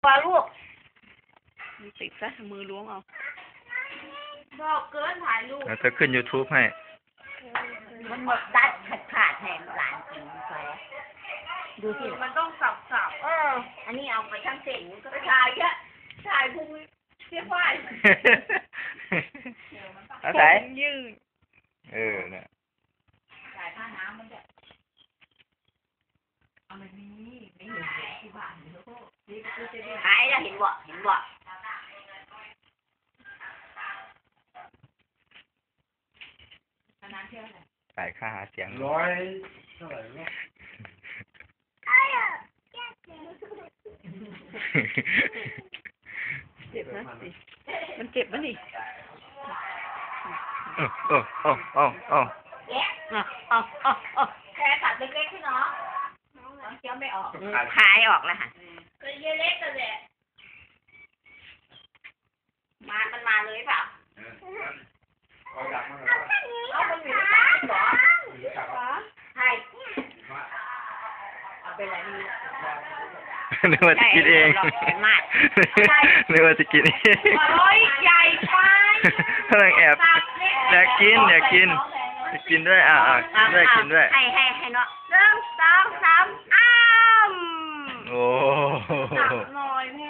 ວ່າລູກ ມັນຕິດຊະ ມືລວງເອົາ ດອກເກີນ ຖ່າຍຮູບ ແລ້ວຈະຂຶ້ນຢູທູບໃຫ້ ມັນໝົດດັດຂາດໆ ໃຫ້ຫຼານກິນໄປ ດູຊິ ມັນຕ້ອງສັບໆ ເອີ ອັນນີ້ເອົາໄປທັງເສັ້ນ ມັນກໍໄປຖ່າຍ ຖ່າຍພຸ້ນ ເສຍໄຟ ເອົາໃສ່ ເອີ ນະ ຂາຍແລ້ວ ເຫັນບໍ່ ເຫັນບໍ່ ຂາຍຄ່າຫາສຽງ ຮ້ອຍເທົ່າໃດວະ? ເຈັບນະ ມັນເຈັບບໍ່ນີ້? ເອີ ເອີ ເອີ ເອີ ເອີ ແກະ ເອີ ເອີ ເອີ ແກະຕັດເລັກໆ ໃຫ້ນ້ອງ ນ້ອງຄຽວໄມ່ອອກ ຂາຍອອກແລ້ວຫະ ກໍເຍເລັກນັ້ນແຫຼະ ມາ ມັນມາເລີຍເປາ? ເອີ ເອົາມັນຢູ່ໃນປາກເບາະ? ໃຊ່ ເອົາໄປໄວ້ນີ້ ນຶກວ່າຊິກິນເອງ ມາດ ນຶກວ່າຊິກິນເອງ ໂອ້ຍ ໃຫຍ່ໄປ ກຳລັງແອບ ຢາກກິນ ຢາກກິນ ຢາກກິນດ້ວຍ ອ່າ ອ່າ ກິນດ້ວຍ ກິນດ້ວຍ ໃຫ້ ໃຫ້ ໃຫ້ເນາະ ໜຶ່ງ ສອງ ສາມ ອ້ຳ ໂອ້ ໜ້ອຍແທ້